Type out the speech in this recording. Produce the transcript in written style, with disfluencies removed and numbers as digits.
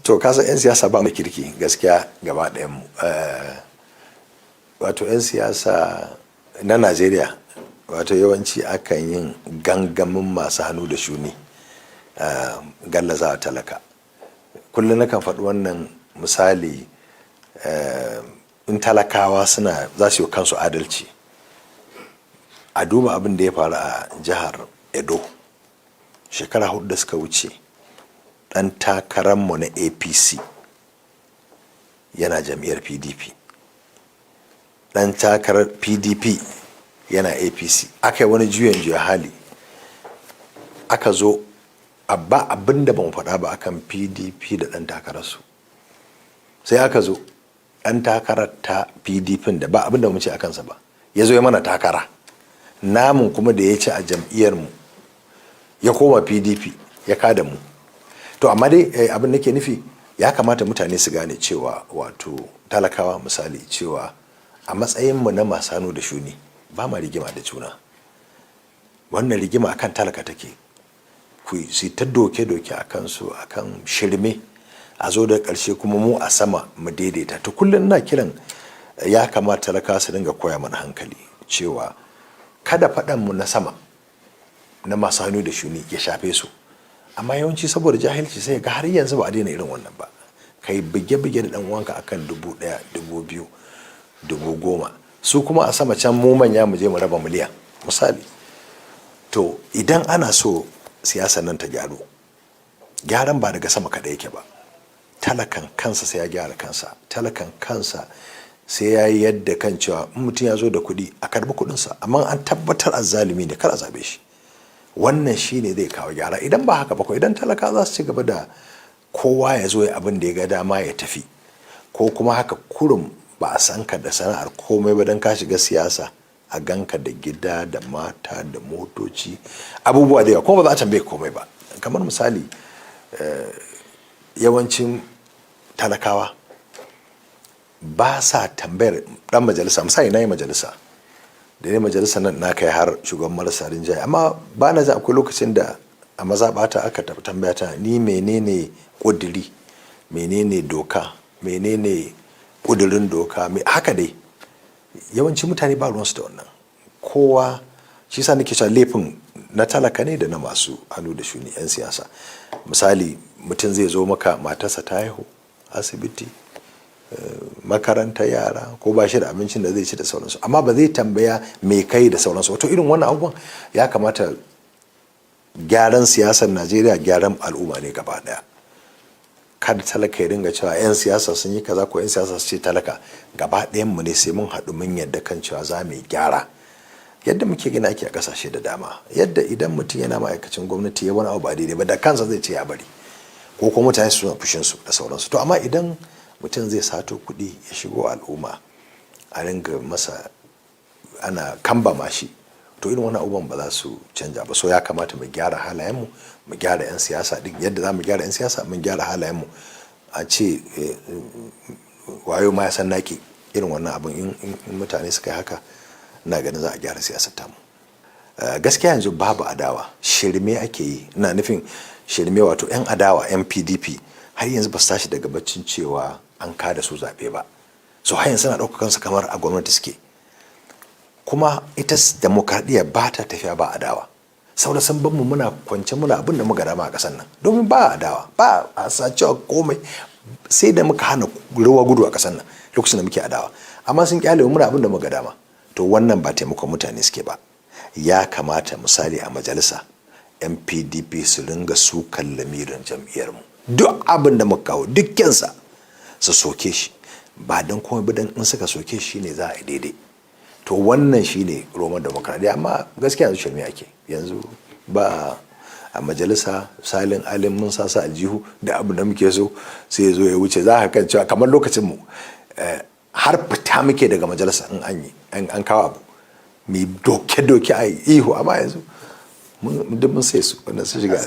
To, kasan 'yan siyasa ba mu kirki gaskiya gaba ɗayan mu. Wato 'yan siyasa na Najeriya, wato yawanci akan yin gangamin masu hannu da shuni gallaza talaka. Kullum nakan faɗi wannan misali, in talakawa suna za su yi kansu adalci, a duba abin da ya faru a jihar Edo shekara 4 da suka wuce. Ɗan takararmu na APC yana jam'iyyar PDP, ɗan takarar PDP yana APC. Aka yi wani juyin juya hali, aka zo ba abin da ban faɗa ba akan PDP da ɗan takararsu. Sai aka zo ɗan takarar ta PDP da ba abin da mu ce a kansa ba, ya zo ya mana takara namun kuma da ya ci a jam'iyyarmu, ya koma PDP ya kada mu. To, amma dai abin da ke nufi, ya kamata mutane su gane cewa, wato talakawa misali, cewa a matsayinmu na masu hannu da shuni ba ma rigima da juna. Wannan rigima akan talaka take. Ku su ta doke-doke a kansu akan shirme, a zo da ƙarshe kuma mu a sama mu daidaita. To, kullum ina kiran, ya kamata talaka su dinga koya mana hankali cewa kada faɗan mu na sama na masu hannu da shuni ya shafe su. Amma yawanci saboda jahilci sai ga har yanzu ba a daina irin wannan ba. Kai bige-bige da dan uwanka akan 1000, 2000, 10,000, su kuma a sama can mu manya mu je mu raba miliyan misali. To, idan ana so siyasar nan ta gyaru, gyaran ba daga sama kaɗai yake ba. Talakan kansa sai ya gyara kansa. Talakan kansa sai ya yi yadda kan cewa in mutum ya zo da kuɗi, a karɓi kuɗinsa, amma an tabbatar azzalumi ne, kar a zabe shi. Wannan shine zai kawo gyara. Idan ba haka ba ko, idan talaka za su ci gaba da kowa ya zo ya abin da ya ga dama ya tafi, ko kuma haka kurum ba a san ka da sana'ar komai ba, don ka shiga siyasa a ganka da gida da mata da motoci, abubuwa da yawa, kuma ba za a tambaye komai ba. Kamar misali, yawancin talakawa ba sa tambayar dan majalisa. Misali, na yi majalisa, da ne majalisa nan na kai har shugaban marasa rinjaye, amma ba na ji akwai lokacin da a mazaɓata aka tambaya ta ni menene ƙudiri, menene doka, menene ƙudirin doka, haka dai. Yawancin mutane ba ruwansu da wannan. Kowa shi sa nake cewa laifin na talaka ne da na masu hannu da shuni 'yan siyasa. Misali, mutum zai zo maka, matarsa ta haihu, asibiti, makarantar yara, ko ba shi da abincin da zai ci da sauransu, amma ba zai tambaya me kai da sauransu. Wato irin wannan abubuwan ya kamata gyaran siyasar Najeriya gyaran al'umma ne gaba daya. Kada talaka ya dinga cewa 'yan siyasa sun yi kaza, ko 'yan siyasa su ce talaka. Gaba ɗayan mu ne sai mun haɗu mun yadda kan cewa za mu yi gyara, yadda muke gina ake a ƙasashe da dama, yadda idan mutum yana ma'aikacin gwamnati ya wani abu ba daidai ba, da kansa zai ce ya bari, ko kuma mutane su suna fushin su da sauransu. To, amma idan mutum zai sato kuɗi ya shigo al'umma, a ringa masa ana kambama shi, to irin wani abubuwan ba za su canja ba. So ya kamata mu gyara halayenmu, mu gyara 'yan siyasa din. Yadda za mu gyara 'yan siyasa, mun gyara halayenmu. A ce wayo ma ya san naki irin wannan abin. In mutane suka yi haka, ina ganin za a gyara siyasar tamu. Gaskiya yanzu babu adawa, shirme ake yi. Ina nufin shirme, wato 'yan adawa, 'yan PDP, har yanzu ba su tashi daga baccin cewa an kada su zaɓe ba. So har yanzu suna ɗaukar kansu kamar a gwamnati suke. Kuma ita demokradiyya ba ta tafiya ba adawa. Saboda sun mu muna kwance muna abin da muka dama a ƙasar nan, domin ba adawa, ba a sacewa komai, sai da muka hana ruwa gudu a ƙasar nan lokacin da muke adawa. Amma sun kyale mu muna abin da muka dama. To, wannan ba taimakon mutane suke ba. Ya kamata misali a majalisa 'yan PDP su ringa sukan lamirin jam'iyyarmu. Duk abin da muka kawo, dukkansa su soke shi, ba don komai ba don in suka soke shi ne za a yi daidai. To, wannan shine roman demokradiyya. Amma gaskiya yanzu shirme ake. Yanzu ba a majalisa, salin alin mun sa sa aljihu da abu da muke so sai ya zo ya wuce. Za ka kan cewa kamar lokacin mu har fita muke daga majalisa in an yi an kawo abu mai doke-doke, a ihu. Amma yanzu duk mun sai su wannan su shiga.